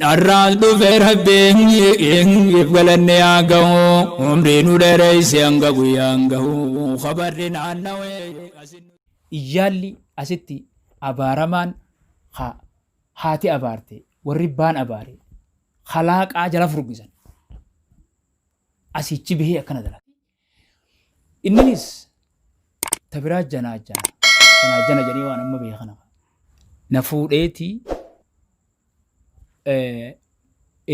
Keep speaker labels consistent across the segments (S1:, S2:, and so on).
S1: Dharraas dhufe rabbiin if galanni haa gahu umrii nu dheereyse hanga guyyaan gahu khabarri naannawee.
S2: Iyyaalli asitti abaaramaan ka haati abaarte warri baan abaare kalaaqaa jala furgisan asichi bahee akkana dalaga. Inninis ta biraa janaajjana janaajjana jedhee waan amma beekan na fuudheeti.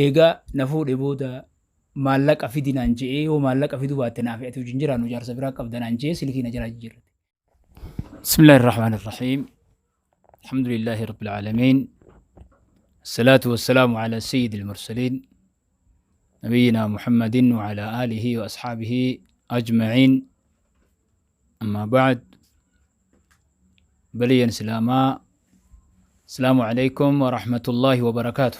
S2: Eega na fuudhe booda maallaqa fidi naan je'ee, yoo maallaqa fiduu baatte naa fi ati wajjin jiraannu, jaarsa biraa qabda naan je'ee silkii na jalaa jijjiirrate. بسم الله الرحمن الرحيم، الحمد لله رب العالمين، الصلاة والسلام على سيد المرسلين نبينا محمد وعلى آله وأصحابه أجمعين، أما بعد. بليا سلاما، السلام عليكم ورحمة الله وبركاته.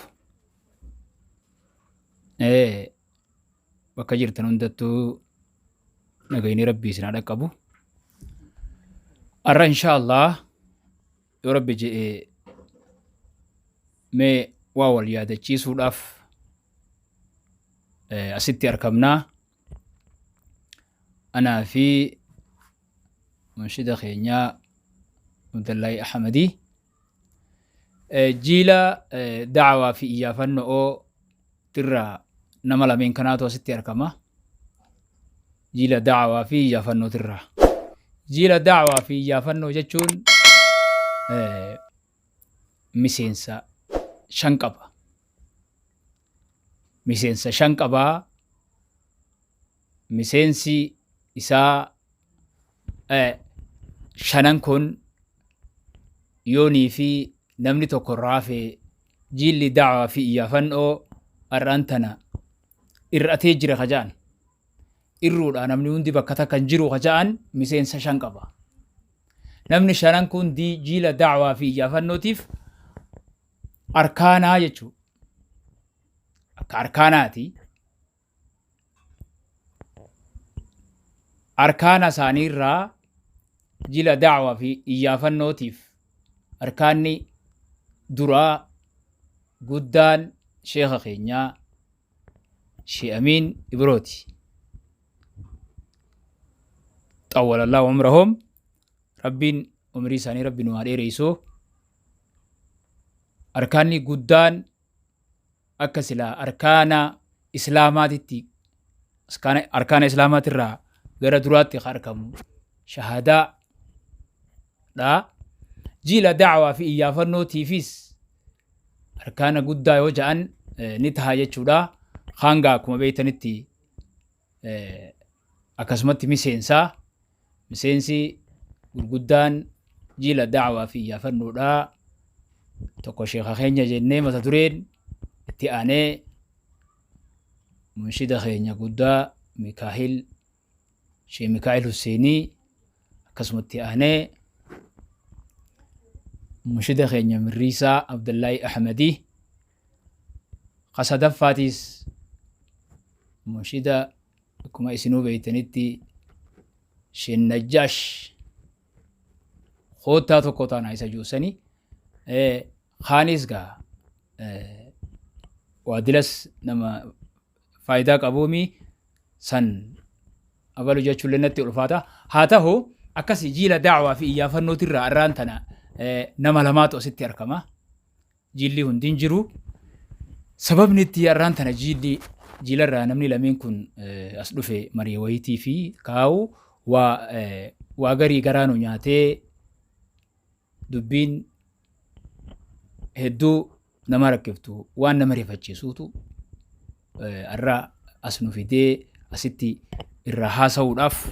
S2: إيه bakka jirtan hundattuu nagayni Rabbii isin haa dhaqqabu. Har'a insha Allah yoo Rabbi je'e mee waa wal yaadachiisuudhaaf asitti argamnaa. Anaa fi munshida keenyaa Abdallaahi Ahmadii jiila da'awaa fi iyyaafannoo tirraa nama lameen kanaatu asitti argama. Jiila da'awaa fi iyyaafannoo tirraa. Jiila da'awaa fi iyyaafannoo jechuun miseensa shan qaba. Miseensa shan qabaa. Miseensi isaa shanan kun yoonii fi namni tokko irraa hafe jiilli da'awaa fi iyyaafannoo har'aan tana ir'atee jira ka ja'an. Irruudha namni hundi bakka takka hin jiru ka ja'an miseensa shan qaba. Namni shanan kun jiila da'awaa fi iyyaafannootiif arkaanaa jechuudha. Akka arkaanaati. Arkaana isaanii irraa jila da'waa fi iyyaafannootiif arkaanni duraa guddaan sheekha keenyaa Shee Amiin Ibrooti. Xawwalallahu umrahum, Rabbiin umrii isaanii Rabbi nu haa dheereysu. Arkaanni guddaan akka silaa arkaana islaamaatitti, arkaana islaamaatirraa gara duraatti kan argamu shahaadaa dha. Jiila da'waa fi iyyaafannootiifis arkaana guddaa yoo ja'an ni taha jechuudha. Haanga akkuma beektanitti akkasumatti miseensaa miseensi gurguddaan jiila da'waa fi iyyaafannoodha. Tokko sheeka keenya jennee mata dureen itti aanee munshida keenya guddaa Mikaahil, Shee Mikaa'il Husseenii, akkasumatti aanee munshida keenya Mirriisaa Abdullaahi Ahmadii, ka sadaffaatiis munshida akkuma isinuu beeytanitti Sheen Najjaash koottaa tokko taanaa isa juusanii kaanis gaa waadilas nama faayidaa qabuumi san abalu jechuullee natti ulfaata. Haa ta'u akkasi jiila da'waa fi iyyaafannootirraa arraan tana nama lamaatu asitti argama. Jiilli hundi hin jiru. Sababni itti arraan tana jiilli jiilarraa namni lameen kun as dhufe marii wayitii fi kaa'u waa garii garaa nu nyaatee, dubbiin hedduu nama rakkiftu, waan nama rifachiisuutu har'a as nu fidee asitti irraa haasa'uudhaaf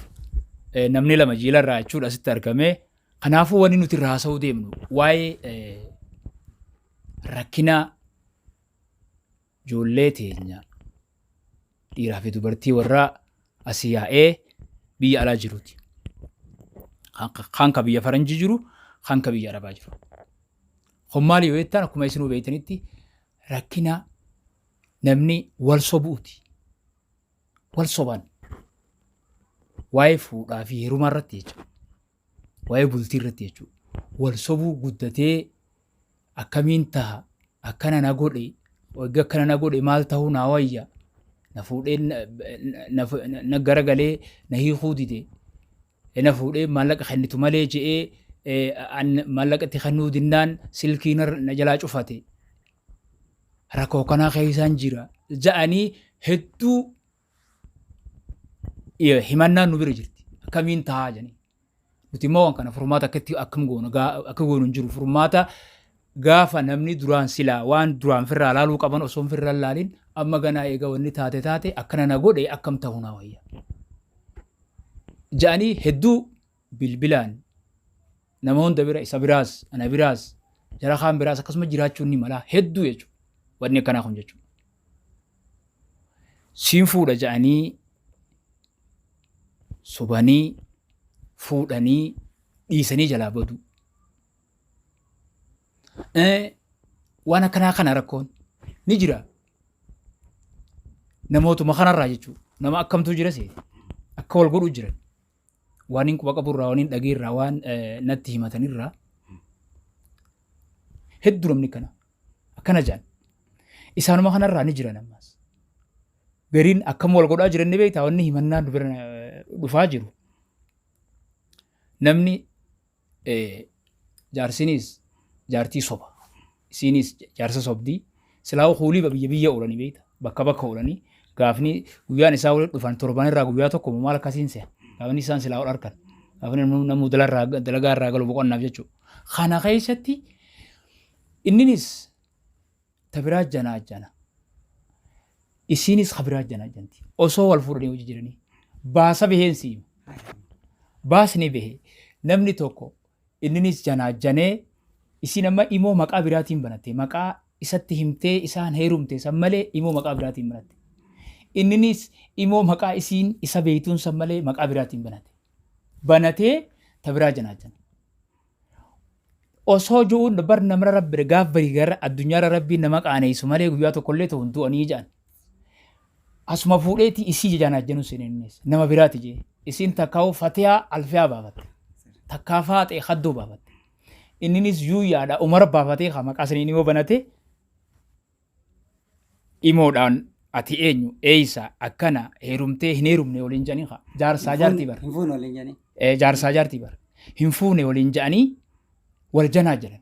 S2: namni lama jiilarraa jechuudha asitti argame. Kanaafuu wanni nuti irraa haasa'uu deemnu waa'ee rakkina ijoollee teenya dhiiraa fi dubartii warra asii yaa'ee biyya alaa jiruuti. Kan ka biyya faranjii jiru, kan ka biyya arabaa jiru. Kun maali yoo jettan, akkuma isinuu beektanitti rakkina namni wal sobuuti. Wal soban. Waa'ee fuudhaa fi heerumaa irratti jechuudha. Waa'ee bultii irratti jechuudha. Wal sobuu guddatee akkamiin taha, akkana na godhe, Wagga akkana na godhe, maal ta'uu naa wayya? Na fuudhee na garagalee na hiikuu dide. Na fuudhee maallaqa kennitu malee je'ee, maallaqa itti kennuu dinnaan silkii na jalaa cufate. Rakkoo kanaa keessaan jira ja'anii hedduu himannaan nu bira jirti. Akkamiin tahaa jedhanii. Nuti immoo waan kana furmaata akkatti akkam goonu akka goonu hin jiru. Furmaata gaafa namni duraan silaa waan duraan firraa laaluu qaban osoo hin firraa laalin, amma ganaa eega wanni taate taate, akkana na godhe, akkam ta'uu naa wayya ja'anii hedduu bilbilaan nama hunda bira, isa biraas, ana biraas, jara kaan biraas akkasuma jiraachuun ni mala hedduu jechuudha. Wanni akkanaa kun jechuudha. Siin fuudha ja'anii sobanii fuudhanii dhiisanii jalaa badu. Waan akkanaa kana rakkoon ni jira. Namootuma kanarraa jechuudha. Nama akkamtu jira seeti. Akka wal godhu jiran. Waan hin quba qaburraa, waan hin dhageerraa, waan natti himatanirraa hedduu namni kana akkana jedhan. Isaanuma kanarraa ni jiran ammas. Gariin akkam wal godhaa jiran ni beektaa, wanni himannaan nu bira dhufaa jiru. Namni jaarsinis jaartii soba. Isiinis jaarsa sobdii. Silaa kuulii biyya biyya oolanii beekta. Bakka bakka oolanii gaafni guyyaan isaa walitti dhufan torban irraa guyyaa tokko maal akkasiin se'a. Gaafni isaan silaa ol arkan. Gaafni namuu dalagaa irraa galu boqonnaaf jechuudha. Kana keessatti inninis ta biraa janaa jana. Isiinis ka biraa janaa janti. Osoo wal fuudhanii hojii jiranii. Baasa baheen siima. Baasni bahe namni tokko inninis janaa janee, isiin amma imoo maqaa biraatiin banatte, maqaa isatti himtee isaan heerumte san malee imoo maqaa biraatiin banatte. Inninis imoo maqaa isiin isa beeytuun san malee maqaa biraatiin banate. Banatee ta biraa janaa jana. Osoo ju'uun bar namra rabbi gaaf barii gara addunyaarra rabbiin nama qaaneessu malee guyyaa tokkollee ta'u hin du'anii jedhan. Asuma fuudheeti isii janaa janu seeninnis nama biraati jee. Isiin takkaa'u fatiyaa alfiyaa baafatte. Takkaa faaxee haddoo baafatte. Inninis yuuyyaadha Umar baafatee haa maqaa saniin imoo banate. Imoodhaan ati eenyu, eeysa, akkana, heerumtee hin heerumne waliin jedhanii haa jaarsaa jaartii bara.
S3: Hin fuune waliin jedhanii.
S2: Jaarsaa jaartii bara. Hin fuune waliin jedhanii wal janaa jedhan.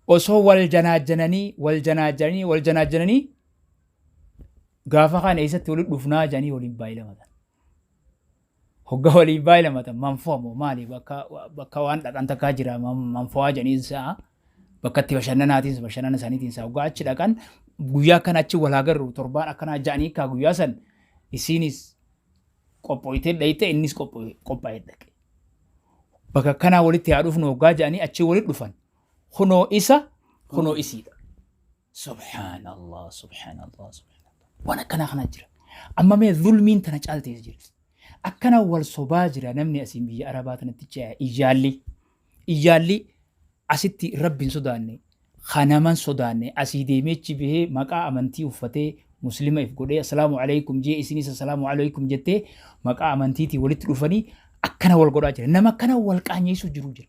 S2: Osoo wal janaajjananii, wal janaajjananii, wal janaajjananii, gaafa kaan eessatti walitti dhufnaa jedhanii waliin baay'ilamatan. Hoggaa waliin baay'ilamatan manfo'amoo maali, bakka bakka waan dhaqan takkaa jira, manfo'aa jedhaniin sa'a bakka itti bashannanaatiin bashannana isaaniitiin sa'a hoggaa achi dhaqan, guyyaa akkana achi wal agarru, torbaan akkanaa jedhanii kaa guyyaa san isiinis qophooytee dhayite, innis qophaa'ee dhaqe. Bakka akkanaa walitti haa dhufnu hoggaa jedhanii achi walitti dhufan, kunoo isa, kunoo isiidha. Subhaanallah, subhaanallah, subhaanallah. Waan akkanaa kana jira. Amma mee zulmiin tana caaltee jirti. Akkana wal sobaa jira namni asiin biyya Arabaa tanatti ce'a iyyaalli. Iyyaalli asitti rabbi hin sodaanne, kanaman sodaanne, asii deemee achi bahee maqaa amantii uffatee muslima if godhee, assalaamu alaikum jee, isinis assalaamu alaikum jettee maqaa amantiitiin walitti dhufanii akkana wal godhaa jira. Nama akkana wal qaanyeessu jiru jira.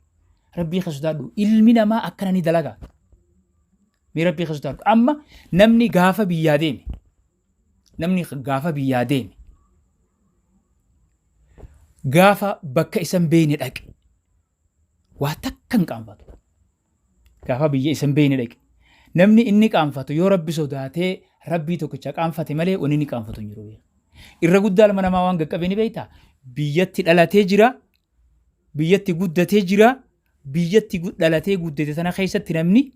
S2: Rabbii kee sodaadhu. Ilmi namaa akkana ni dalaga. Mee rabbii kee sodaadhu. Amma namni gaafa biyyaa deeme, namni gaafa biyyaa deeme, gaafa bakka isan beeyne dhaqe waa takka hin qaanfatu. Gaafa biyya isan beeyne dhaqe. Namni inni qaanfatu yoo rabbi sodaatee rabbii tokkicha qaanfate malee wanni inni qaanfatu hin jiru. Irra guddaa ilma namaa waan qaqqabe ni beektaa? Biyyatti dhalatee jira, biyyatti guddatee jira, biyyatti dhalatee guddate tana keessatti namni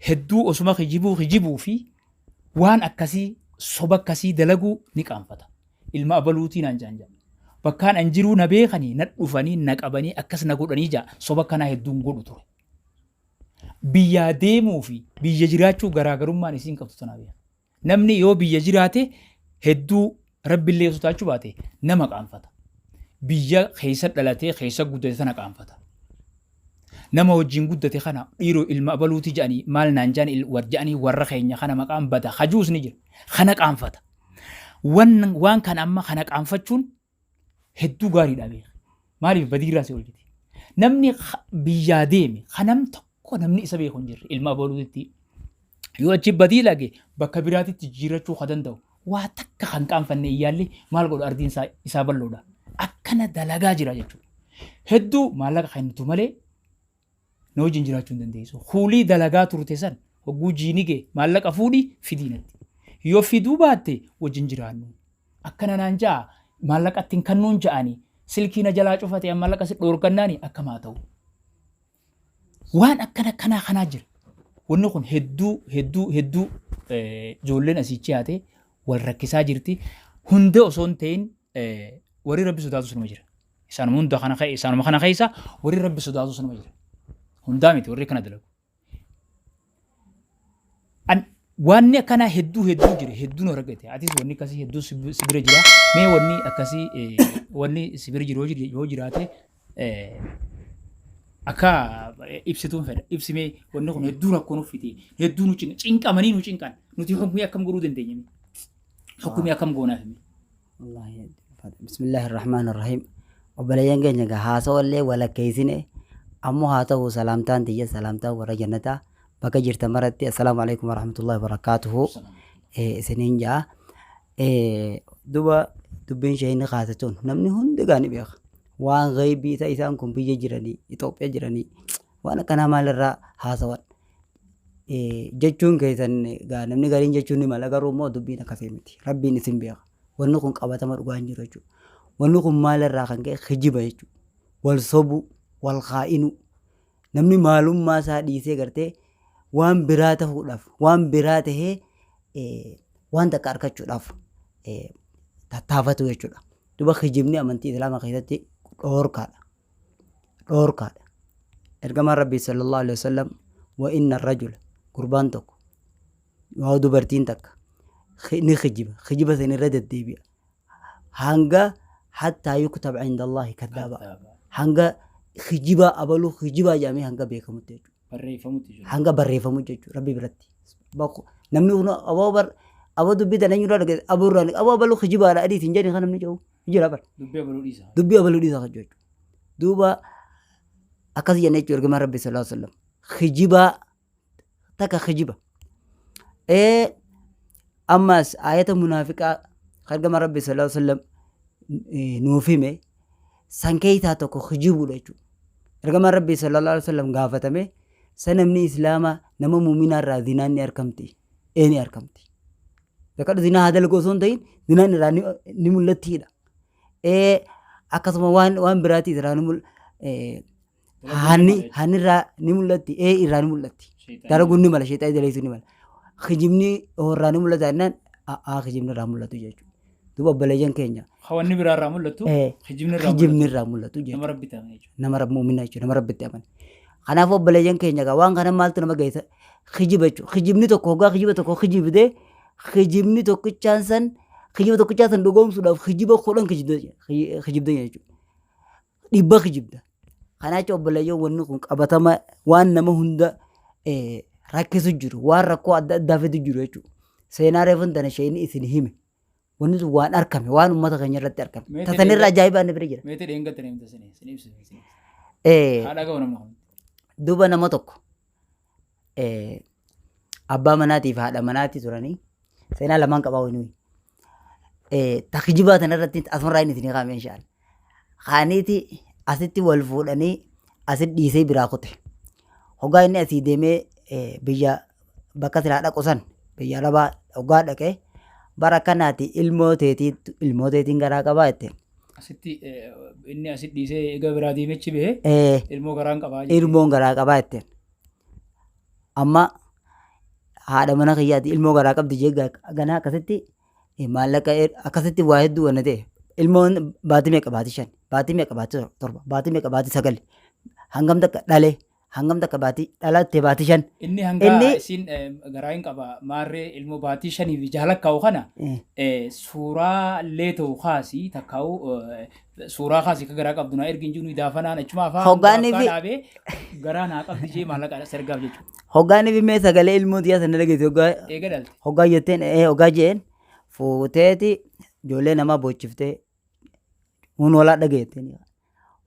S2: hedduu osuma kijibuu kijibuu fi waan akkasii soba akkasii dalaguu ni qaanfata. Ilma abaluutii naan jaan jaa. Bakkaan an jiruu na beekanii, na dhufanii, na qabanii, akkas na godhanii jaa, soba kanaa hedduun godhu ture. Biyyaa deemuu fi biyya jiraachuu garaagarummaan isiin qabdu tanaa beeka. Namni yoo biyya jiraate hedduu rabbillee sodaachuu baate nama qaanfata. Biyya keessa dhalatee keessa guddate tana qaanfata. Nama wajjin guddate kana dhiiroo ilma abaluuti jedhanii maal naan jedhan jedhanii warra keenya kana maqaan bada hajuus ni jira. Kana qaanfata. Waan kana amma kana qaanfachuun hedduu gaariidha beeka. Maaliif badiirraa si oolchiti. Namni biyyaa deeme kanam tokko namni isa beeku hin jirre ilma abaluutitti. Yoo achi badii lage bakka biraatitti jijjiirrachuu ka danda'u waa takka kan qaanfanne iyyaalli maal godhu ardiin isaa bal'oodha. Akkana dalagaa jira jechuudha. Hedduu maallaqa kennitu malee na wajjin jiraachuu hin dandeessu. Huulii dalagaa turte san hogguu jiini gee maallaqa fuudhi fidii natti. Yoo fiduu baatte wajjin jiraannu. Akkana naan ja'a maallaqa ittiin kennuun ja'anii silkii na jalaa cufate maallaqa si dhoorgannaani akkam haa ta'u. Waan akkana kanaa kanaa jira. Wanni kun hedduu hedduu hedduu ijoolleen asiichi haatee wal rakkisaa jirti. Hunda osoo hin ta'in warri rabbi sodaatu sunuma jira. Isaanuma hunda kana isaanuma kana keessa warri rabbi sodaatu sunuma jira. Hundaa miti warri kana dalagu. Wanni akkanaa hedduu hedduu jira hedduu nu argate. Atis wanni akkasii hedduu si bira jira. Mee wanni akkasii wanni si bira jiru yoo jiraate akka ibsituun fedha. Ibsimee wanni kun hedduu rakkoo nuuf fite. Hedduu nu cinqa cinqamanii nu cinqan. Nuti hukumii akkam godhuu dandeenya? Hukumii akkam goonaaf?
S3: Wallaahi bismillaahi rahmaan rahiim. Obboleeyyan keenya egaa haasawallee walakkeessine ammoo haa ta'u salaamtaan tiyya salaamtaan warra jannataa bakka jirtan maratti assalaamu alaikum warahmatullahi wabarakaatuhu isiniin ja'a. Duba dubbiin ishee inni kaase tun namni hundi gaa ni beeka. Waan gaybii isa isaan kun biyya jiranii Itoophiyaa jiranii waan akkanaa maalirraa haasawan. Jechuun keessan gaa namni gariin jechuun ni mala garuu immoo dubbiin akkasii miti. Rabbiin isin beeka. Wanni kun qabatama dhugaa hin jiru jechuudha. Wanni kun maalirraa kan ka'e kijiba jechuudha. Wal sobuu, wal kaa'inuu. Namni maalummaa isaa dhiisee gartee waan biraa ta'uudhaaf, waan biraa tahee waan takka argachuudhaaf tattaafatu jechuudha. Duba kijibni amantii Islaamaa keessatti dhoorkaadha. Dhoorkaadha. Ergamaan Rabbii sallallahu alaihi wasallam wa inna rajula gurbaan tokko waa dubartiin takka ni kijiba kijiba san irra deddeebi'a hanga hattaa yuktab inda Allahi kaddaaba hanga kijibaa abaluu kijibaa jedhamee hanga beekamutti jechuudha.
S2: Barreeffamutti jiru.
S3: Hanga barreeffamu jechuudha Rabbi biratti. Namni kun aboo bar aboo dubbii tana eenyurraa dhagee aboo irraa aboo abaluu kijibaadha adiis hin jedhin kan namni jedhu jira bar.
S2: Dubbii abaluu dhiisa.
S3: Dubbii abaluu dhiisa kan jechuudha. Duuba akkas jenna jechuudha ergamaan Rabbi sallallahu alaihi wasallam. Kijibaa takka kijiba. Ammas ayata munaafiqaa kan ergamaan Rabbi sallallahu alaihi wasallam nuuf hime san keessaa tokko kijibuudha jechuudha. Ergamaan Rabbi sallallahu alaihi wasallam gaafatame sa namni Islaamaa nama muuminaa irraa zinaan ni argamti. Ee ni argamti. Bakka zinaa haa dalagu osoo hin ta'in zinaan irraa ni mul'attiidha. Ee akkasuma waan biraatii irraa ni mul hanni hanni irraa ni mul'atti ee irraa ni mul'atti. Dalaguun ni mala sheexaa dalagsuu ni mala. Kijibni irraa ni mul'ata jennaan aa kijibni irraa mul'atu jechuudha. Duuba obboleeyyan keenya.
S2: Wanni biraa irraa mul'atu kijibni irraa
S3: kijibni irraa mul'atu jechuudha.
S2: Nama rabbi ta'an jechuudha.
S3: Nama rabbi muumina jechuudha. Nama rabbitti amane. Kanaaf obboleeyyan keenya egaa waan kana maaltu nama geessa kijiba jechuudha. Kijibni tokko hoggaa kijiba tokko kijibdee kijibni tokkichaan san kijiba tokkichaan san dhugoomsuudhaaf kijiba 10 kijibda jechuudha. 100 kijibda. Kanaa jechuun obboleeyyan wanni kun qabatama waan nama hunda rakkisu jiru waan rakkoo adda addaa fidu jiru jechuudha. Seenaa reefuun tana isheen isin hime. Wanni sun waan argame waan uummata keenya irratti argame.
S2: Meetii
S3: Tasan irra ajaa'ibaa inni bira jira.
S2: Meetii dheengatte deemte sini sini ibsi sini. Haadha ga'u namni kun.
S3: Duuba nama tokko abbaa manaatii fi haadha manaatii turanii seenaa lamaan qabaa wayinuu. Ta kijibaa tana irratti asumarraa inni isinii kaa'ame inshaalla. Kaaniiti asitti wal fuudhanii asitti dhiisee biraa kute. Hoggaa inni asii deemee biyya bakka silaa dhaqu san biyya arabaa hoggaa dhaqee bara kanaati ilmoo teetii ilmoo teetiin garaa qabaa jetteen.
S2: Asitti inni asitti dhiisee eega biraa deemechi bahee ilmoo garaan qabaa
S3: jetteen. Ilmoon garaa qabaa jetteen. Amma haadha mana kiyyaati ilmoo garaa qabdi jee ganaa akkasitti maallaqa akkasitti waa hedduu wanna ta'e ilmoon baatii meeqa baatii 5 baatii meeqa baatii 7 baatii meeqa baatii 9 hangam takka dhale hangam takka baatii dhalatte baatii 5.
S2: Inni hanga isiin garaa hin qaba maarree ilmoo baatii 5 fi 6 lakkaa'u kana suuraa illee ta'u kaasii takkaa'u suuraa kaasii akka garaa qabdu naa ergi hin jiru daafanaan achuma afaan
S3: Hoggaanii fi-
S2: dhaabee garaa naa qabdi jee maallaqa sergaaf jechuudha.
S3: Hoggaanii fi mee sagalee ilmoo tiyyaa sana dhageesse hoggaa
S2: Eega dhalte.
S3: Hoggaa jetteen hoggaa jeen fuuteeti ijoollee namaa boochiftee hun walaa dhageetteen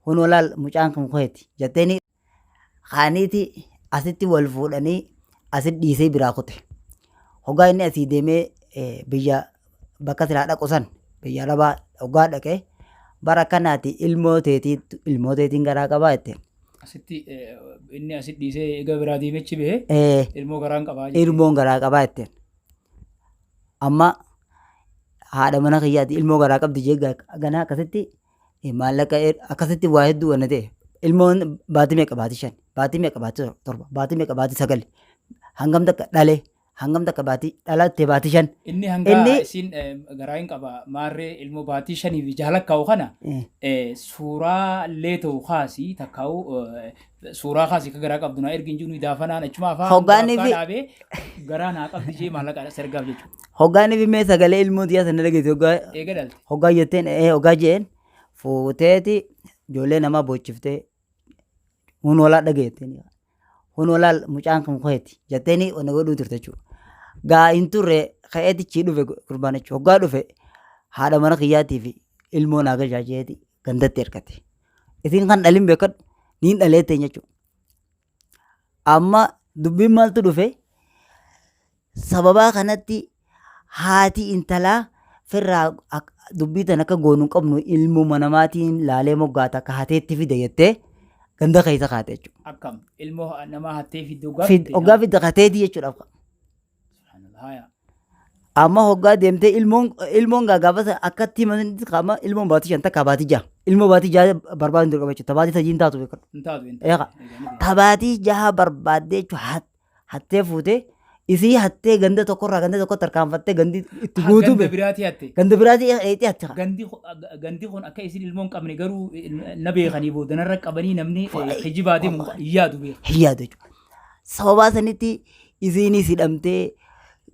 S3: hun walaa mucaan kan koeti jetteeni kaaniiti asitti wal fuudhanii asitti dhiisee biraa kute. Hoggaa inni asii deemee biyya bakka silaa dhaqu san biyya arabaa hoggaa dhaqe bara kanaati ilmoo teetii ilmoo teetiin garaa qabaa jette.
S2: Asitti inni asitti dhiisee eega biraa deemechi bahee ilmoo garaan qabaa jette.
S3: Ilmoon garaa qabaa jette. Amma haadha mana kiyyaati ilmoo garaa qabdi jee ganaa akkasitti maallaqa akkasitti waa hedduu wanna ta'e. Ilmoon baatii meeqa baatii 5 baatii meeqa baatii 7 baatii meeqa baatii 9 hangam takka dhale hangam takka baatii dhalatte baatii 5.
S2: Inni hanga isiin garaa hin qaba maarree ilmoo baatii 5 fi 6 lakkaa'u kana suuraa illee ta'u kaasii takkaa'u suuraa kaasii akka garaa qabdu naa ergi hin jiru daafanaan achuma afaan
S3: Hoggaanii fi
S2: dhaabee garaa naa qabdi jee maallaqa ergaaf jechuudha.
S3: Hoggaanii fi mee sagalee ilmoo tiyyaa sana dhageesse hoggaa
S2: Eega dhalte.
S3: Hoggaa jetteen hoggaa jeen fuuteeti ijoollee namaa boochiftee hun walaa dhageetteen hun walaa mucaan kan koheeti jetteeni onna godhuu turte jechuudha. Gaa hin turre ka'eetichi dhufe gurbaan jechuudha. Hoggaa dhufe haadha mana kiyyaatii fi ilmoo naa galchaa jeeti gandatti ergate. Isin kan dhalin beekadhu niin dhaleetteen jechuudha. Amma dubbiin maaltu dhufe sababaa kanatti haati intalaa firraa dubbii tan akka goonu hin qabnu ilmuma namaatiin laalee moggaata akka hateetti fide jettee ganda keessa kaate jechuudha.
S2: Akkam ilmoo namaa hattee fidde hoggaa
S3: Fid hoggaa fidde hateetii jechuudha.
S2: Subhaanallah. Haya.
S3: Amma hoggaa deemtee ilmoon ilmoon gaa gaafa sana akkatti himanitti qaama ilmoon baatii 5 takka baatii 6 ilmoo baatii 6 barbaadu hin dirqama jechuudha. Ta baatii 3 hin taatu beekadhu.
S2: Hin taatu hin taatu.
S3: Eeqa. Ta baatii 6 barbaaddee jechuudha hattee fuutee isii hattee ganda tokkorraa ganda tokkotti tarkaanfattee gandi itti guutuu
S2: Ganda
S3: beeku.
S2: biraatii hatte.
S3: Ganda biraatii dheeyxee hatte.
S2: Gandi kun akka isin ilmoo hin qabne garuu na beekanii boodanarra qabanii namni kijibaa deemu hin yaadu beeka.
S3: Hin yaadu jechuudha. Sababaa sanitti isiinis hidhamtee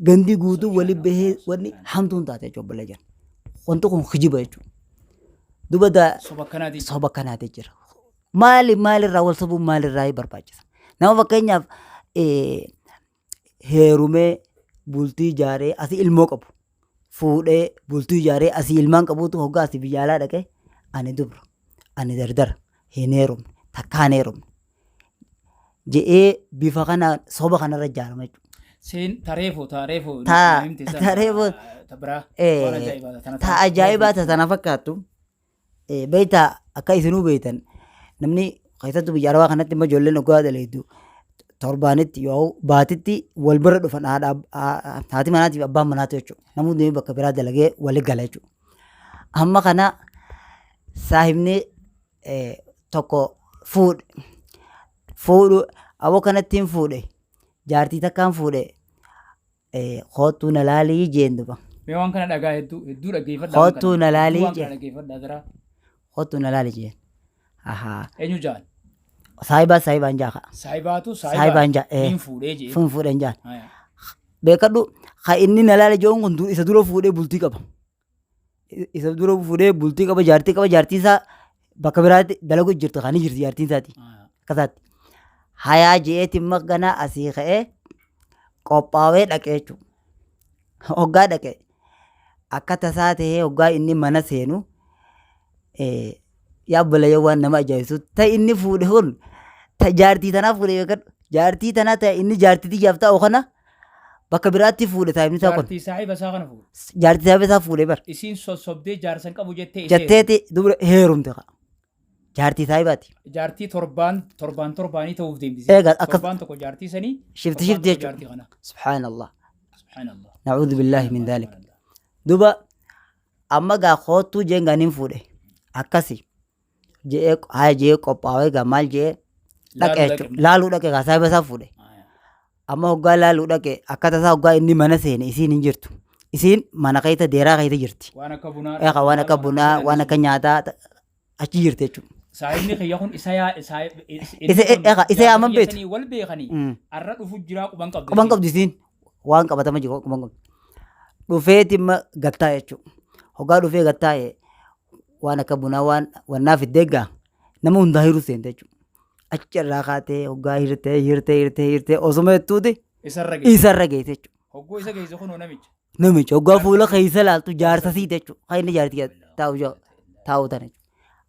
S3: gandi guutuu wali bahee wanni hamtuun taate jechuudha obboleeyyan jiran. Wanti kun kijiba jechuudha. Duba da
S2: Soba akkanaati.
S3: Soba akkanaati jira. Maali maalirraa wal sobuun maalirraa barbaachisa? Nama fakkeenyaaf heerumee bultii ijaaree asii ilmoo qabu fuudhee bultii ijaaree asii ilmaan qabuutu hoggaa asii biyya alaa dhaqee ani dubra ani dardara hin heerumne takkaa hin heerumne je'ee bifa kanaan soba kanarra ijaarama jechuudha.
S2: Seen tareefo tareefo
S3: Ta- tareefo-
S2: ta biraa waan ajaa'ibaa tana
S3: Ta ajaa'ibaa ta tana fakkaattu beektaa akka isinuu beektan namni keessattuu biyya arabaa kanatti immoo ijoolleen hoggaa daleeddu torbaanitti yoo baatitti wal bira dhufan haadha haati manaatiif abbaan manaatu jechuudha. Namni deemee bakka biraa dalagee wali gala jechuudha. Amma kana saahibni tokko fuudhe fuudhu aboo kanatti hin fuudhe jaartii takkaan fuudhe koottuu na laalii jeen duba.
S2: Mee waan kana dhagaa hedduu hedduu dhaggeeffadhaa. waan
S3: Koottuu
S2: kana.
S3: na laalii
S2: Hedduu waan kana
S3: jeen.
S2: dhaggeeffadhaa jira.
S3: Koottuu na laalii jeen. Ahaa.
S2: Eenyu jaan?
S3: Saahibaa saahibaan jaaka.
S2: Saahibaatu
S3: Saahibaan jaa.
S2: Niin fuudhee jee.
S3: Fun fuudheen jaan.
S2: Haya.
S3: Beekadhu ka inni na laale jechuun kun isa dura fuudhee bultii qaba. Isa dura fuudhee bultii qaba jaartii qaba jaartiin isaa bakka biraatti dalagu jirtu kan jirti jaartiin isaati.
S2: Haya.
S3: Akkasaatti. Hayaa je'eeti ganaa asii ka'ee qophaawee dhaqee jechuudha. Hoggaa dhaqe akka tasaa ta'ee hoggaa inni mana seenu yaa obboleeyyan waan nama ajaa'ibsu ta inni fuudhe kun ta jaartii tanaa fuudhe yookaan jaartii tanaa ta inni jaartii tiyyaaf ta'u kana bakka biraatti fuudhe saahibni isaa kun.
S2: Jaartii saahiba isaa kana fuudhe.
S3: Jaartii saahiba isaa fuudhe bara.
S2: Isiin sossobdee jaarsa hin qabu jettee isee.
S3: Jetteeti dubra heerumte kaa. Jaartii saahibaati.
S2: Jaartii torbaan torbaan torbaanii ta'uuf deemti.
S3: Eega akkas
S2: Torbaan tokko jaartii sanii.
S3: Shifti
S2: torbaan
S3: shifti
S2: tokko
S3: jechuudha.
S2: jaartii kana.
S3: Subhaanallah.
S2: Subhaanallah.
S3: Na'uudhu billaahi min daalik. Duba amma gaa koottuu jeen gaa nin fuudhe. Akkasi je'ee haya je'ee qophaawee gaa maal je'ee dhaqe
S2: Laaluu
S3: jechuudha.
S2: dhaqe.
S3: Laaluu dhaqe gaa saahiba isaa fuudhe.
S2: Haya.
S3: Amma hoggaa laaluu dhaqe akka tasaa hoggaa inni mana seene isiin hin jirtu. Isiin mana keessa deeraa keessa jirti.
S2: Waan akka bunaa.
S3: Eeqa waan akka bunaa waan akka nyaataa achi jirti jechuudha.
S2: Saahibni kiyya kun isa yaa
S3: Isa- eeqa, isa yaaman beektu.
S2: Wal beekanii. Arra dhufu jiraa quban qabdu.
S3: Quban qabdu isiin waan qabatama jiru quban qabdu. Dhufeeti imma gattaa jechuudha. Hoggaa dhufee gattaa'e waan akka bunaa waan wannaa fiddee gaa nama hundaa hiruu seente jechuudha. Achi irraa kaatee hoggaa hirtee hirtee hirtee hirtee osuma jettuuti
S2: Isarra geesse.
S3: isarra geesse jechuudha.
S2: Hogguu isa geesse kunoo namicha.
S3: Namicha hoggaa fuula keessa laaltu jaarsa siite jechuudha. Kan inni jaartii taa'u taa'u tana jechuudha.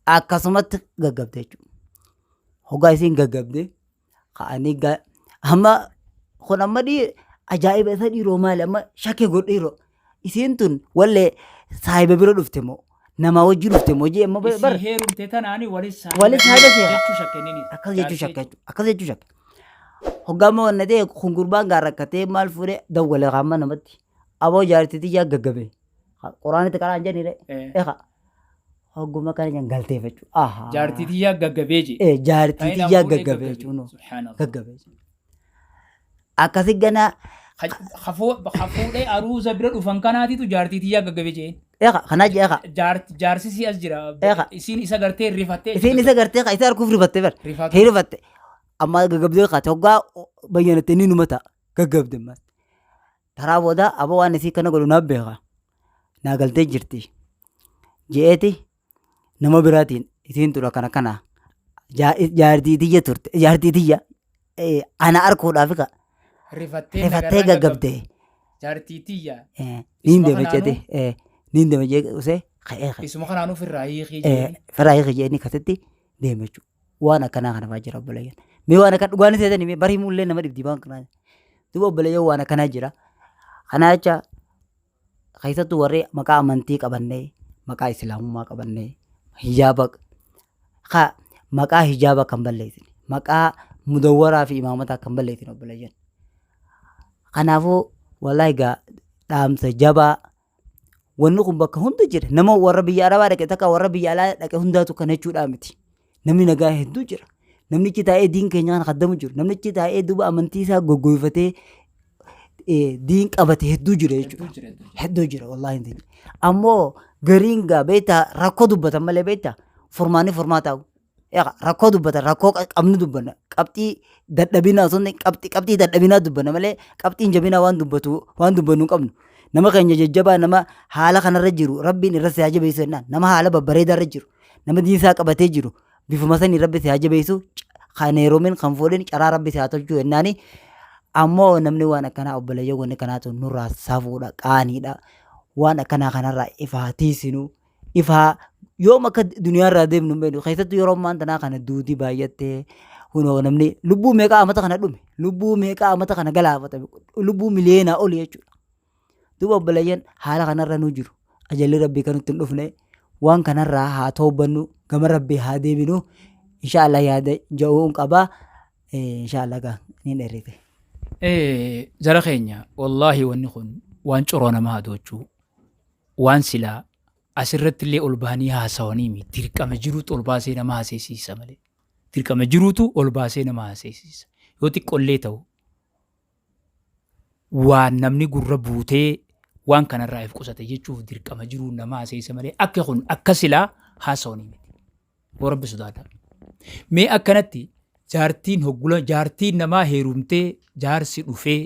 S3: Akkasumatti gaggabde jechuudha. Hoggaa isiin gaggabde ka'anii amma kun amma dhii Ajaa'iba isa dhiiroo maali amma shakke godhu dhiiroo. Isiin tun wallee saahiba bira dhufte moo namaa wajji dhufte moo jee amma bar
S2: Isii heerumte tanaani walis
S3: Walis saahiba seera.
S2: jechuu shakkennini.
S3: Akkas jechuu shakke jechuudha. Akkas jechuu shakke. Hoggaa amma wanna ta'e kun gurbaan gaa rakkatee maal fuudhee dawwale qaama namatti. Aboo jaartii tiyyaa gaggabe. Quraanitti qaraan jennire. Eqa. Hogguma kana jan galteeffachuu. Ahaa.
S2: Jaartii tiyyaa gaggabee jee.
S3: Eh, jaartii tiyyaa gaggabe jechuun.
S2: Subhaanallah.
S3: Gaggabe. Akkasi ganaa
S2: Hafuudhee aruuza bira dhufan kanaatitu jaartii tiyyaa gaggabe jeen.
S3: Eqa kanaa jee eqa.
S2: Jaarsi si as jira.
S3: Eqa.
S2: Isiin isa gartee rifattee.
S3: Isiin isa gartee eqa isa arguuf rifatte bar.
S2: Rifatu.
S3: Rifatte. Amma gaggabdee qaate hoggaa bayyanatte ni numa ta'a. Gaggabde ammas. Taraa booda aboo waan isii kana godhu naaf beeka. Naa galtee jirti. Je'eeti nama biraatiin isiin tura kana kana jaartii tiyya turte jaartii tiyya ana arkuudhaaf ka
S2: Rifattee
S3: rifattee
S2: nagarraa
S3: gaggabde.
S2: Jaartii tiyya.
S3: Niin
S2: Isuma
S3: deema
S2: kanaanuu-
S3: jedhe niin deema jedhe usee ka'ee ka'e.
S2: Isuma kanaan ofirraa hiikii jeeni.
S3: Firaa hiiki jedhanii kasitti deema jechuudha. Waan akkanaa kana fa'aa jira obboleeyyan. Mee waan akka dhugaan seetanii mee barii mullee nama dhibdi waan kanaa. Duuba obboleeyyan waan akkanaa jira. Kanaa jecha keessattuu warri maqaa amantii qabannee maqaa islaamummaa qabannee hijaaba ka maqaa hijaaba kan balleessine maqaa mudawwaraa fi imaamataa kan balleessine obboleeyyan. Kanaafuu wallaahi gaa dhaamsa jabaa wanni kun bakka hunda jira. Nama warra biyya Arabaa dhaqe takka warra biyya alaa dhaqe hundaatu kana jechuudhaa miti. Namni nagaa hedduu jira. Namni achi taa'ee diin keenya kana kaddamu jiru. Namni achi taa'ee duuba amantii isaa goggoifatee diin qabate hedduu jira jechuudha.
S2: Hedduu jira, hedduu jira.
S3: Hedduu jira wallaahi hin ta'in. Ammoo gariin gaa beektaa rakkoo dubbatan malee beektaa furmaanni furmaataa Egaa rakkoo dubbatan rakkoo qabnu dubbanna qabxii dadhabinaa osoo hin ta'in qabxii dadhabinaa dubbanna malee qabxiin jabinaa waan dubbatu waan dubbannu hin qabnu. Nama keenya jajjabaa nama haala kanarra jiru rabbiin irra si haa jabeessu jennaan nama haala babbareedaa irra jiru nama diinsaa qabatee jiru bifuma sanii rabbi si haa jabeessu kan heerumin kan fuudhin caraa rabbi si haa tolchuu jennaani. Ammoo namni waan akkanaa obboleeyyan wanni kanaatu nurraa safuudha qaaniidha waan akkanaa kanarraa ifa haa tiisinu. Ifaa yoom akka duniyaa irraa deemnu hin beeknu keessattuu yeroo ammaan tanaa kana duuti baay'attee kunoo namni lubbuu meeqaa amata kana dhume lubbuu meeqaa amata kana galaafatame lubbuu miliyoonaa oli jechuudha. Duuba obboleeyyan haala kanarra nu jiru ajalli rabbii kan nutti hin dhufne waan kanarraa haa toobbannu gama rabbii haa deebinu insha Allah yaada ja'uun qaba insha Allah gaa ni dheerite.
S2: Jara keenya wallaahi wanni kun waan coroo nama hadoochuu waan silaa asirratti illee ol bahanii haasawanii miti. Dirqama jiruutu ol baasee nama haaseessiisa malee. Dirqama jiruutu ol baasee nama haaseessiisa. Yoo xiqqollee ta'u waan namni gurra buutee waan kanarraa if qusate jechuuf dirqama jiruun nama haaseessa malee akka kun akka silaa haasawanii miti. Yoo rabbi sodaadha. Mee akkanatti jaartiin hoggula jaartiin namaa heerumtee jaarsi dhufee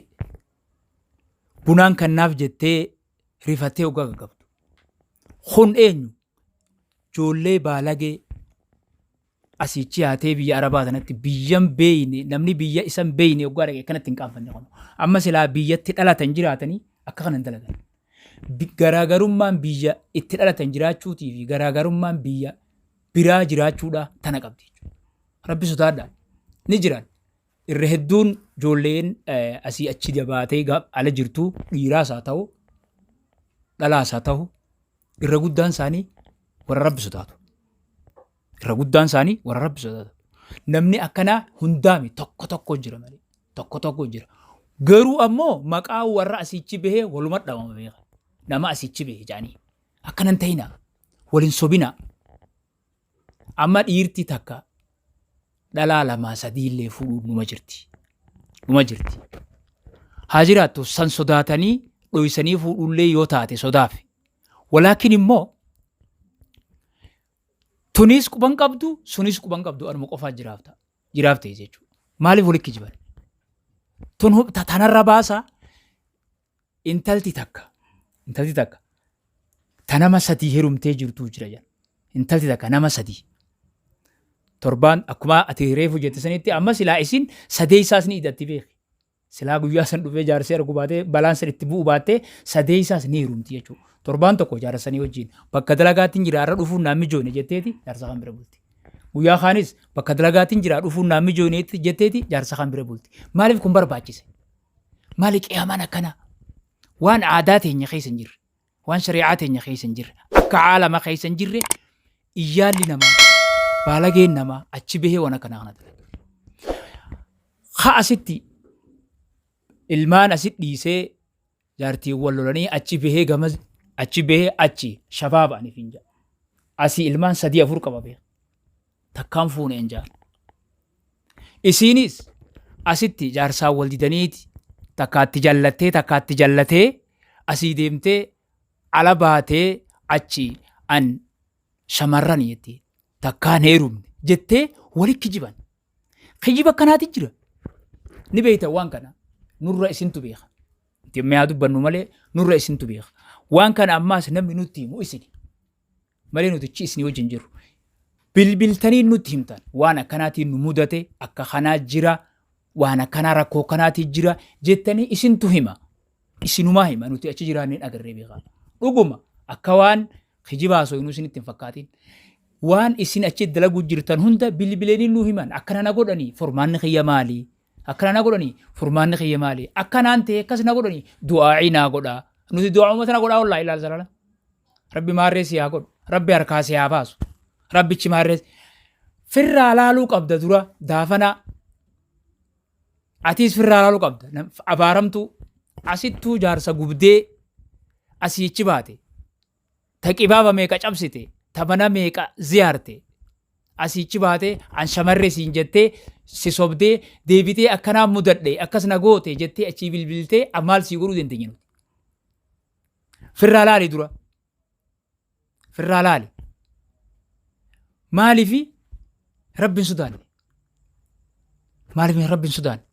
S2: bunaan kannaaf jettee rifattee hoggaa gaggabdu. Kun eenyu? Joollee baalagee asiichi haatee biyya Arabaa tanatti biyyan beeyne namni biyya isan beeyne hoggaa dhaqe akkanatti hin qaanfanne kun. Amma silaa biyyatti dhalatan jiraatanii akka kana hin dalagan. Garaagarummaan biyya itti dhalatan jiraachuutii fi garaagarummaan biyya biraa jiraachuudha tana qabdi jechuudha. Rabbi sodaadha. Ni jiran. Irra hedduun ijoolleen asii achi jabaatee ala jirtu dhiiraas haa ta'u dhalaas haa ta'u irra guddaan isaanii warra rabbi sodaatu. Irra guddaan isaanii warra rabbi sodaatu. Namni akkanaa hundaami tokko tokko jira malee tokko tokko jira. Garuu ammoo maqaa warra asiichi bahee waluma dhabama beeka. Nama asiichi bahe jedhanii akkana hin ta'inaa wal hin sobinaa. Amma dhiirti takka dhalaa lamaa sadii illee fuudhuun numa jirti. Numa jirti. Haa jiraattu san sodaatanii dhoysanii fuudhullee yoo taate sodaaf. Walaakin immoo tunis quban qabdu sunis quban qabdu anuma qofaa jiraaf ta'a. Jiraaf ta'e jechuudha. Maaliif walitti kijiban? Tun tanarra baasaa Intalti takka intalti takka ta nama sadii herumtee jirtuu jira jedha. Intalti takka nama sadii. Torbaan akkuma ati reefu jette sanitti amma silaa isin sadeessaas ni hidhatti beeki. Silaa guyyaa san dhufee jaarsee argu baatee balaan san itti bu'u baattee sadeessaas ni herumti jechuudha. Torbaan tokko jaarsa sanii wajjin bakka dalagaatiin jira har'a dhufuun naan mijoone jetteeti jaarsa kan bira bulti. Guyyaa kaanis bakka dalagaatiin jira dhufuun naan mijoone jetteeti jaarsa kan bira bulti. Maaliif kun barbaachise? Maali qiyaamaan akkanaa? Waan aadaa teenya keessa hin jirre, waan shari'aa teenya keessa hin jirre, akka aalama keessa hin jirre iyyaalli namaa, baalageen namaa achi bahee waan akkanaa kana dalaga. Haa asitti ilmaan asitti dhiisee jaartiin wal lolanii achi bahee gama achi bahee achi shabaaba ani fin jedha. Asii ilmaan sadii afur qaba beeka. Takkaan fuune hin jaan. Isiinis asitti jaarsaan wal didaniiti takkaatti jallattee takkaatti jallatee asii deemtee ala baatee achi an shamarran jettee takkaan heerumne jettee wali kijiban. Kijiba akkanaati jira. Ni beektan waan kana nurra isintu beeka. Itti haa dubbannu malee nurra isintu beeka. Waan kana ammaas namni nutti himu isini. Malee nuti achi isinii wajjin jirru. Bilbiltanii nutti himtan waan akkanaatiin nu mudate akka kanaa jira waan akkanaa rakkoo akkanaatii jira jettanii isintu hima. Isinumaa hima nuti achi jiraanneen agarree beekaa. Dhuguma akka waan kijibaa haasofnu isinitti hin fakkaatin. Waan isin achi dalaguu jirtan hunda bilbilanii nu himan akkana na godhanii furmaanni kiyya maali? Akkana na godhanii furmaanni kiyya maali? Akkanaan ta'e akkas na godhanii du'aa'ii naa godhaa. Nuti du'aa uummata na godhaa wallaahi ilaal zalala. Rabbi maarree si haa godhu. Rabbi harkaa si haa baasu. Rabbichi maarree firraa laaluu qabda dura daafanaa. Atiis firraa laaluu qabda. Abaaramtuu asittuu jaarsa gubdee asiichi baate. Ta qibaaba meeqa cabsite. Ta mana meeqa ziyaarte. Asiichi baate an shamarree siin jettee si sobdee deebitee akkanaan mudadhe akkas na goote jettee achii bilbiltee maal sii godhuu dandeenya nuti. Firraa laali dura. Firraa laali. Maaliifi Rabbi hin sodaanne? Maaliif Rabbi hin sodaanne?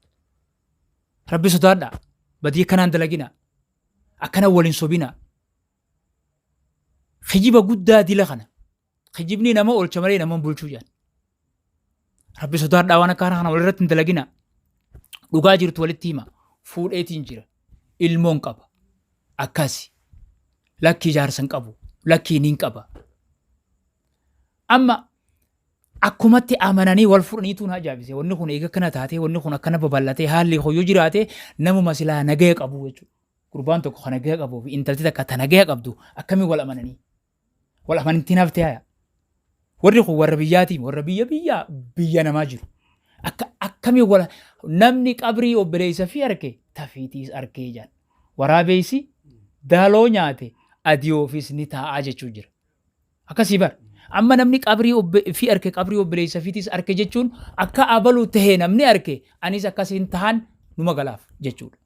S2: Rabbi sodaadhaa. Badii akkanaan dalagina. Akkana wal hin sobina. Kijiba guddaa dila kana. Kijibni nama oolcha malee nama hin bulchuu jedhan. Rabbi sodaadhaa waan akkana kana walirratti hin dalagina. Dhugaa jirtu walitti hima. Fuudheetiin jira. Ilmoon qaba. Akkasi. Lakkii jaarsa hin qabu. Lakkii niin qaba. Amma akkumatti amananii wal fudhaniitu na ajaa'ibse. Wanni kun eega akkana taatee wanni kun akkana babal'atee haalli kun yoo jiraate namuma silaa nagaya qabu jechuudha. Gurbaan tokko kan nagaya qabuu fi intalti takka ta nagaya qabdu akkamiin wal amananii? Wal amantiin haftee haya. Warri kun warra biyyaatii warra biyya biyya biyya namaa jiru. Akka akkamii wal namni qabrii obboleessa fi arke tafiitiis arkee jedhan. Waraabeessi daaloo nyaate adii ofiis ni taa'aa jechuu jira. Akkasii bar. Amma namni qabrii fi arke qabrii obboleessa fiitiis arke jechuun akka abalu tahee namni arke anis akkasiin tahan numa galaaf jechuudha.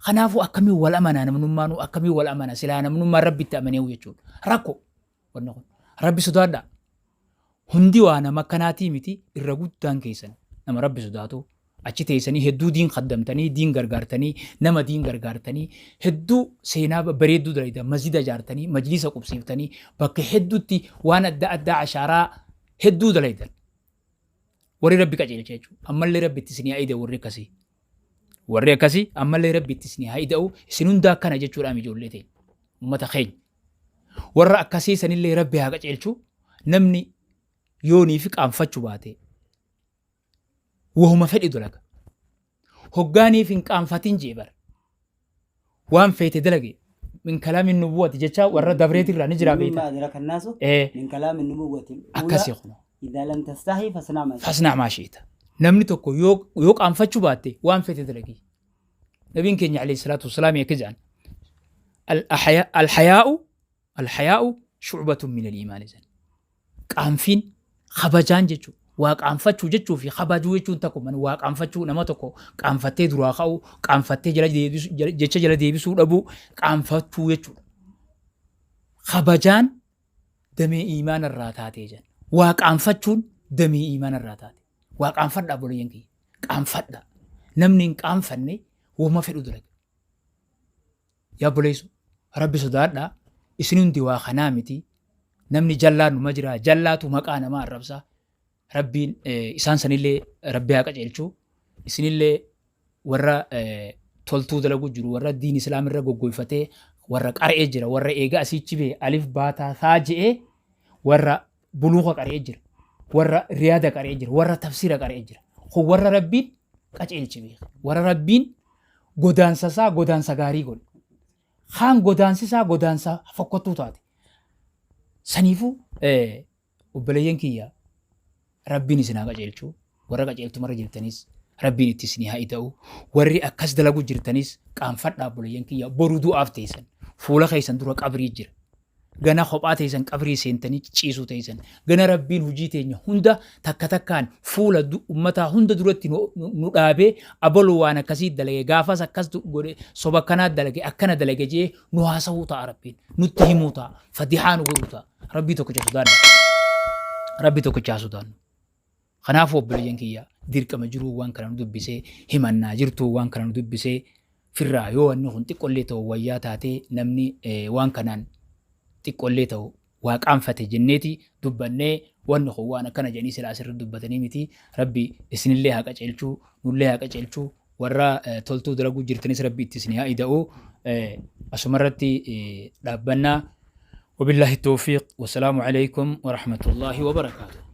S2: Kanaafuu akkamiin wal amanaa namnummaanuu akkamiin wal amana silaa namnummaan rabbitti amaneewu jechuudha. Rakko wanni kun rabbi sodaadhaa. Hundi waa nama akkanaatii miti irra guddaan keessan nama rabbi sodaatu achi teessanii hedduu diin kaddamtanii diin gargaartanii nama diin gargaartanii hedduu seenaa bareedduu dalaydan masjida ijaartanii majlisa qubsiiftanii bakka hedduutti waan adda addaa ashaaraa hedduu dalaydan. Warri rabbi qajeelcha jechuudha. Ammallee rabbi itti isinii haa ida'u warri akkasii. Warri akkasii ammallee rabbi itti isinii haa ida'u isin hunda akkana jechuudhaan ijoollee ta'e uummata keenya. Warra akkasii sanillee rabbi haa qajeelchu namni yoonii fi qaanfachuu baate wahuma fedhe dalaga. Hoggaaniif hin qaanfatin jee bara. Waan feete dalage min kalaamin nubuwati jecha warra dabreetirraa ni jira beekta.
S3: Mimma adraka annaasu min kalaamin nubuwwati
S2: Akkasii kun.
S3: Idhaa lam tastahi fasnaa maa shi'ta.
S2: Fasnaa maa shi'ta. Namni tokko yoo qaanfachuu baatte waan feete dalagi. Nabiin keenya alayhi salaatu wasalaam akka jedhan alhayaa'u alhayaa'u shu'batun min al-iimaan jedhan. Qaanfiin kabajaan jechuudha. Waa qaanfachuu jechuu fi kabajuu jechuun tokko waa qaanfachuu nama tokko qaanfattee duraa ka'uu qaanfattee jala deebisuu jecha jala deebisuu dhabuu qaanfachuu jechuudha. Kabajaan damee iimaana irraa taatee jedhan. Waa qaanfachuun damee iimaana irraa taate. Waa qaanfadhaa obboleeyyan kiyya. Qaanfadha. Namni hin qaanfanne wama fedhu dalaga. Yaa obboleessu rabbi sodaadhaa isin hundi waa kanaa miti. Namni jallaan numa jira. Jallaatu maqaa namaa arrabsa. Rabbiin isaan sanillee rabbi haa qajeelchu. Isinillee warra toltuu dalagu jiru warra diin islaam irra goggoyfatee warra qara'ee jira warra eega asiichi bee alif baataa saa je'ee warra buluuqa qara'ee jira warra riyaada qara'ee jira warra tafsiira qara'ee jira kun warra rabbiin qaceelche beeka warra rabbiin Godaansa isaa godaansa gaarii godhe. Kaan godaansi isaa godaansa fokkottuu taate. Saniifuu obboleeyyan kiyya, Rabbiin isin haa qajeelchu. Warra qajeeltumarra jirtanis Rabbiin itti isinii haa ida'u. Warri akkas dalagu jirtanis qaanfadhaa, obboleeyyan kiyya, boru du'aaf teessan. Fuula keessan dura qabrii jira. Gana kophaa teessan qabrii seentanii ciisuu teessan. Gana Rabbiin hujii teenya hunda takka takkaan fuula ummataa hunda duratti nu dhaabee, abalu waan akkasii dalage, gaafas akkas godhe, soba akkanaa dalage, akkana dalage jee nu haasawuu ta'a, Rabbiin nutti himuu ta'a, fadihaa nu godhuu ta'a. Rabbii tokkicha sodaadha. Rabbi tokkicha haa sodaannu. Kanaafuu obboleeyyan kiyya, dirqama jiruu waan kana nu dubbisee himannaa jirtuu waan kana nu dubbisee firraa yoo wanni kun xiqqollee ta'u wayyaa taatee, namni waan kanaan xiqqollee ta'u waa qaanfate jenneeti dubbannee, wanni kun waan akkana jedhanii silaa asirra dubbatanii miti. Rabbi isinillee haa qaceelchuu, nullee haa qaceelchuu. Warra toltuu dalaguu jirtanis Rabbi itti isin haa ida'u. Asumarratti dhaabbannaa. Wabillaahi tawfiiq, wasalaamu alaikum warahmatullaahi wabarakaatuh.